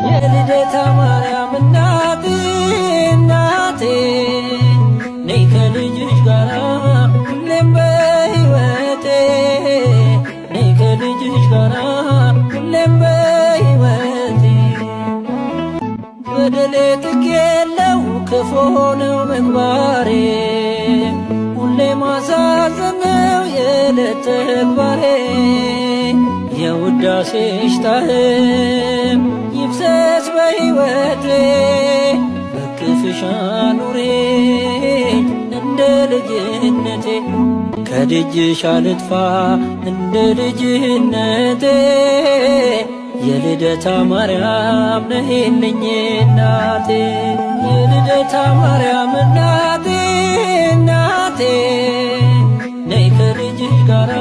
የልደታ ማርያም እናቴ እናቴ ነይ ከልጅሽ ጋራ ሁሌም በሕይወቴ፣ ነይ ከልጅሽ ጋራ ሁሌም በሕይወቴ። በደሌ ጥግ የለው፣ ክፉ ነው ምግባሬ፣ ሁሌ ማሳዘን ነው የዕለት ተግባሬ። የውዳሴሽ ጣዕም ይፍሰስ በሕይወቴ፣ በክፍሽ አኑሪኝ እንደ ልጅነቴ፣ ከደጅሽ አልጥፋ እንደ ልጅነቴ። የልደታ ማርያም ነይልኝ እናቴ፣ የልደታ ማርያም እናቴ እናቴ ነይ ከልጅሽ ጋራ